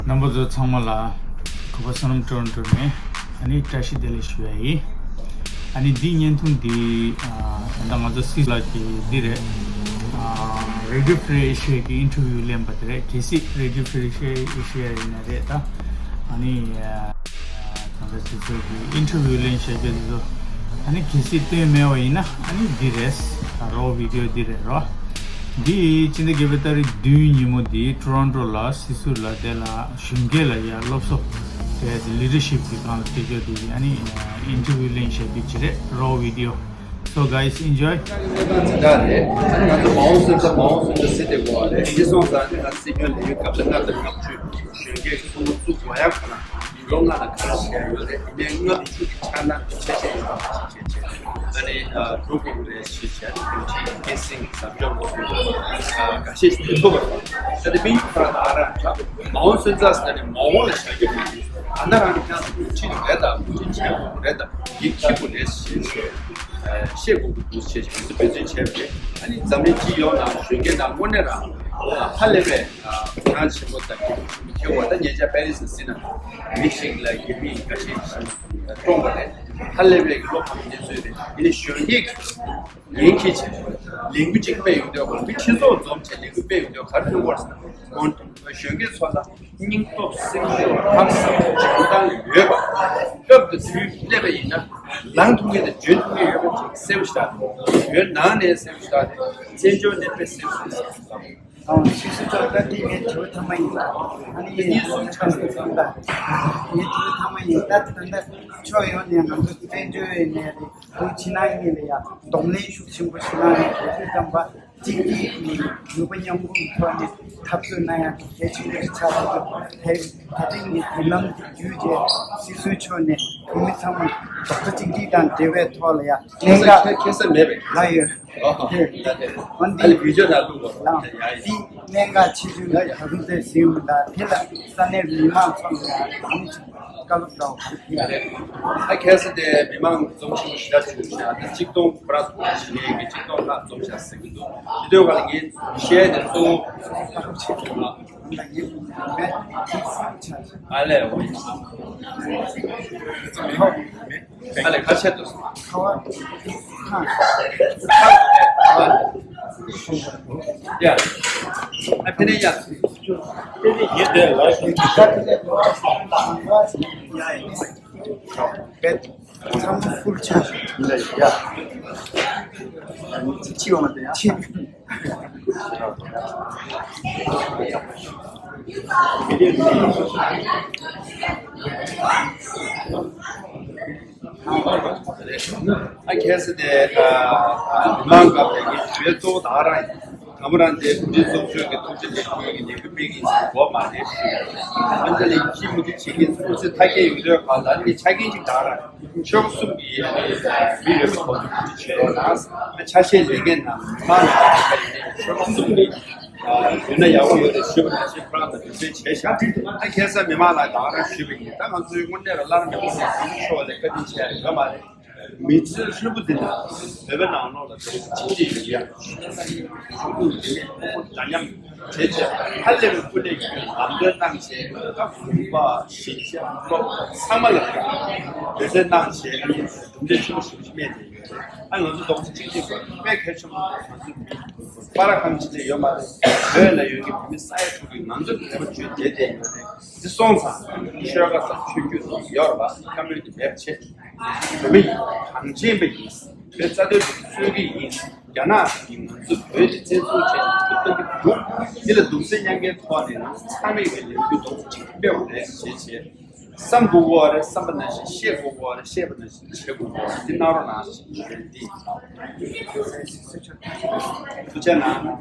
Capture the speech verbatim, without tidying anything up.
རྣམ་པ་ཚོ་ཚང་མ་ལ་གུས་པ་བསོད་ནམས་ཊོ་རོན་ཊོ་ནས་ཨ་ནི་བཀྲ་ཤིས་བདེ་ལེགས་ཞུ་ཡ་ཡིན། ཨ་ནི་འདི་བརྙན་ཐུང་འདི་ཨ་ད་ལྟ་ང་ཚོ་སི་ལགས་ཀྱི་འདི་རེད། ཨ་Radio Free Asia གི་ཨིན་ཊར་བིའུ་ལེན་པ་དེ་རེད། གལ་སྲིད་Radio Free Asia ཡིན་ན་རེད་ད། ཨ་ནི་ཨ་གང་ལྟར་དེ་ཚོ་གི་ཨིན་ཊར་བིའུ་ལེན་བྱ་རྒྱུ་དེ་ཚོ་ཨ་ནི་གལ་སྲིད་སྟོན་མེད་པ་ཡིན་ན་ཨ་ནི་འདི་རེད། རོ་བི་ཌི་ཡོ་འདི་རེད་རོ། འདི་ཕྱི་ཟླ་བརྒྱད་པའི་ཏ་རིག་བདུན་ཉིན་མོ་འདི་ཊོ་རོན་ཊོ་ལ་སྲིད་ཟུར་ལ་དེ་ལ་གཞོན་སྐྱེས་ལ་ཡ་སློབ་གསོ་དེ་ལི་ཌར་ཤིབ་ཀྱི་སྒང་ལ་སྤྲད་རྒྱུ་དེ་ཨ་ནི་ཨིན་ཊར་བིའུ་ལེན་བྱ་རྒྱུ་ཅི་རེད། རོ་བི་ཌི་ཡོ། So guys, enjoy. གནས་སྟངས་ཇི་འདྲ་རེད། ང་ཚོ་མ་འོངས་སོན་རྩ་མ་འོངས་སོན་རྩ་ཟེར་དེ་གོ་བ་རེད། འདི་སོང་ཙང་ང་སྲིད་སྐྱོང་ལས་ཡུན་སྐབས་ལ་ལྔ་དང་ལྔ་བཅུ་གཞོན་སྐྱེས་ཚོགས་པ་བཙུགས་དགོས་ཡ་ཁོ་ན། ལོ་ལྔ་ལ་ག་རེ་བྱས་ཡོད་རེད། ཡིན་ནའི་ལྔ་བཅུ་གི་འཆར་སྣང་གི་ཆ་ཤས་ཡོད་པ་ཞིག་བྱས་བྱས། ཨ་ནི་འགྲོ་དགོས་ཀྱི་རེད་ཞེས་བྱས་ནས་དེ་ཕྱིའི་སྐད་སྲིང་གི་ཟབ་སྦྱོང་སློབ་དཔོན་འགའ་ཤས་ཤིག་ཐུག་པ་རེད། ད་དེ་མིང་ཁ་ད་རང་འདྲ་མ་འོངས་སོན་རྩ་ཟེར་ནས་མ་འོངས་ལ་བྱ་རྒྱུ་མ་རེད། ད་ནི་རང་གི་ཁྱང་ཚུལ་ཁྲིད་རེད་དང་མུ་མཐུད་བྱེད་དགོས་རེད་དང་ཡིད་ཁྱི་པོ་རེད་ཞེས་བྱས་བཤད་དགོས་ཀྱི་འདུག་ཅེས་ཞིག་འབད་བརྩོན་བྱས་པ་རེད། ཨ་ནི་འཛམ་གླིང་སྤྱི་ཡོངས་ནང་གཞོན་སྐྱེས་ནང་དངོས་གནས་རང་ཧ་ལས་པའི་གྱ་ནོམ་ཆེན་པོ་དང་གལ་ཆེན་པོ་ཁྱེར་བ་ད་ཉེ་ཆར་པེ་རི་སི་ཟིན་ན་མི་ཞིག་ལ་ཡུལ་མི་འགའ་ཤས་ཤིག་བཀྲོངས་པ་རེད། ཧ་ལས་པའི་གི་བློ་ཕམ་གནས་ཚུལ་རེད། ཡིན་ནའི་གཞོན་སྐྱེས་ཀྱི་ངན་ཁྱི་ཆེ་ལས་འགུལ་གཅིག་སྤེལ་ཡོང་དུས་གོང་མི་སྤྱི་ཚོགས་འཛོམས་བྱས་ལས་འགུལ་སྤེལ་ཡོང་དུས་ག་རེ་ཐོན་གོ་རེད་ཟེར་ན། གཞོན་སྐྱེས་ཚོ་ལ་སྙིང་སྟོབས་སེམས་ཤུགས་ལྷག་བསམ་འཇོན་ཐང་ཡོད་པ། སྐབས་དེ་དུས་སླེབས་པ་ཡིན་ན་ལངས་ཐུབ་མཁན་དང་འཇོན་ཐུབ་མཁན་ཡོད་པ་ཅིག་གསལ་པོ་ཞིག་ཆགས་འདུག་ཡོད་ནང་ནས་གསལ་པོ་ཞིག་ཆགས་ཏེ་བཙན་བྱོལ་ནས་དཔེ་གསལ་པོ་ཞིག་གསལ་པོ་ཞིག་ཨ། ཕྱི་སྲིད་ཚོགས་ད་ལྟའི་ངའི་དྲི་བ་ཐ་མ་ཡིན། ཨ་ནི་ངའི་དྲི་བ་ཐ་མ་ཡིན། ད་ད་ལྟ་ཕྱོགས་ཡོངས་ནས་ང་ཚོ་བཙན་བྱོལ་ནས་རེད། བོད་ཕྱི་ནང་གཉིས་ལ་ཡང་གདོང་ལེན་ཤུགས་ཆེན་པོ་ཞིག་གནང་ནས་བོད་དོན་བསམ་པ་གཅིག་སྒྲིལ་གྱིས་ནུས་པ་མཉམ་སྤུངས་ཐོག་ནས་འཐབ་རྩོད་གནང་ཡག་གལ་ཆེན་པོ་ཆགས་ཀྱི་འདུག་དེ་ད་ཐེངས་ཀྱི་མདུན་ལམ་དེ་བརྒྱུད་རྗེས་སྲིད་ཟུར་མཆོག་ནས་བོད་མི་ཚང་མ་རྡོག་རྩ་གཅིག་སྒྲིལ་དང་འབྲེལ་བའི་ཐོག་ལ་ཡང་གནད་འགག་ཁེ་ས་མེད་པས། ལ་ཡོད། ཨོ་ཧོ། དེ་ད་དེ་འོན་ཨ་ལེ་ཏེ་བི་ཌི་ཡོ་ནང་བླུགས་པ། ལ་ཡ་ཡ་དེ་གནད་འགག་ཆེ་ཤོས་ལ་ད་དུང་དེ་ཟིན་ཡོང་ད་དེ་ལ་ས་གནས་མི་མང་ཚང་མ་ཡང་ཨ་ནི་བཀའ་སློབ་དང་། ཨ་ཁ་སང་དེ་མི་མང་འཛོམས་ཤིང་ཞི་བདེ་བྱུང་ཤག་དེ་གཅིག་སྟོང་པ་ར་ཐུག་ཞིག་ནས་གཅིག་སྟོང་ལྷག་འཛོམས་ཤག་ཟེར་གྱི་འདུག་དེ་དོན་ག་ལ་ངས་བཤད་ནས་གཙོ་བོ་ཨ་ལས་འོ་ཡིན། ཨ་ལས་ཁ་ཆད་དུ་སོང་། ཡ། ཨ་ཕི་ནས་ཡ། ཡ། ཚང་མ་ཕུལ་ཆ། ཡ། ཕྱི་བ་མ་དེ་ཡ། ཕྱི། ཨ་ཁ་སང་དེ་མི་མང་སྐབས་དེ་གའི་ཞུ་ཡས་གཙོ་བོ་ད་རང་ཡིན། དང་པོ་རང་དེ་གུང་ཁྲན་ཚོགས་ཆུང་གི་ཐུགས་རྗེ་ལེགས་འབུལ་གྱི་ལས་འགུལ་སྤེལ་གྱི་ཡིན་གོ་མ་རེད་ཞུ་ཡ། ཨ་ནི་ལས་ཀྱི་མུ་མཐུད་བྱེད་མཁན་ཚོ་ཚོས་མཐའ་སྐྱེལ་ཡོང་དུས་ག་ལ་ནི་ཆ་རྐྱེན་གཅིག་ད་རང་ཆོལ་ཁ་གསུམ་གྱི་མི་ཡོད་པའི་ཐོག་ཏུ་གུང་ཁྲན་ཆེ་རོགས་ནང་ཆ་ཤས་ལས་འགན་ནང་མི་མང་ནང་ཆོལ་ཁ་གསུམ་གྱི་ཡོད་ན་ཡག་པོ་ཡོད་རེད་ཞུས་པ་ནང་བཞིན་ཁོ་རང་དང་འབྲེལ་བ་བྱས་ཤག་ཨ་ཁ་སང་མི་མང་ལ་ད་ག་རང་ཞུས་པ་ཡིན། ད་ང་ཚོའི་དངོས་གནས་ལ་བླ་ན་མེད་པ་ནས་ཡུལ་ཤོར་བ་ལས་བཀའ་དྲིན་ཆེ་ཡོད་མ་རེད། མི་ཚེ་ཧྲིལ་པོ་འདི་ན་བོད་པའི་ནང་ལོགས་ལ་འདུག་ཅིག་ཅིག་ཡོད་ཡ། ཧྲིལ་པོ་འདི་ནས་ཕྲུ་གུ་འདྲ་མཉམ་བྱས་བྱས་ཧ་ལས་པའི་སྐུ་ལས་ཀྱི་ལམ་སྟོན་གནང་བྱས་ད་གུང་པ་གཞིས་ཆགས་སློབ་གྲྭ་ཚང་མ་ལ་འབད་བརྩོན་གནང་བྱས་ཨ་ནི་གྲུབ་འབྲས་ཆེན་པོ་ཞིག་སྨིན་བསྡད་ཡོད་རེད། ཨ་ང་ཚོ་རྡོག་རྩ་གཅིག་སྒྲིལ་དགོས་དཔེ་གལ་ཆེན་པོ་ང་ཚོ་མི་སྤར་ཁང་ཕྱི་ལས་ཡོད་མ་རེད། བོད་ལ་ཡོད་ཀྱི་བོད་མི་ས་ཡ་དྲུག་གི་ང་ཚོ་གི་དེ་མ་བརྗོད་བསྡད་བསྡད་ཡོད་རེད། འདི་སོང་ཙང་ཆོལ་ཁ་དང་ཆོས་བརྒྱུད་དང་ཡོད་རེད་བ་བཀའ་མོལ་དེ་མེད་པ་བྱེད། བོད་མི་ཡིན་གངས་ཅན་པ་ཡིན་བོད་རྩ་དོན་སྒྲུབ་སྲོལ་གྱི་ཡིན། རྒྱ་ནག་གིས་ང་ཚོ་བོད་དེ་བཙན་བཟུང་བྱས་ནས་ཐུབ་བཏང་གི་འདུག་འདི་ལ་གདུང་སེམས་མཉམ་སྐྱེའི་ཐོག་ནས་ང་ཚོ་ཚང་མས་ཀྱི་ལས་འགུལ་རྡོག་རྩ་གཅིག་སྤེལ་བ་རེད་ཞེས་བྱས། བསམ་དགོས་པ་རེད། བསམ་པ་ནང་བཞིན་བཤད་དགོས་པ་རེད། བཤད་པ་ནང་བཞིན་བྱེད་དགོས་པ་རེད། འདི་གནང་རོགས་གནང་ཞེས་ཞུ་ཡ་འདི་ཡིན། ཐུགས་རྗེ་གནང་།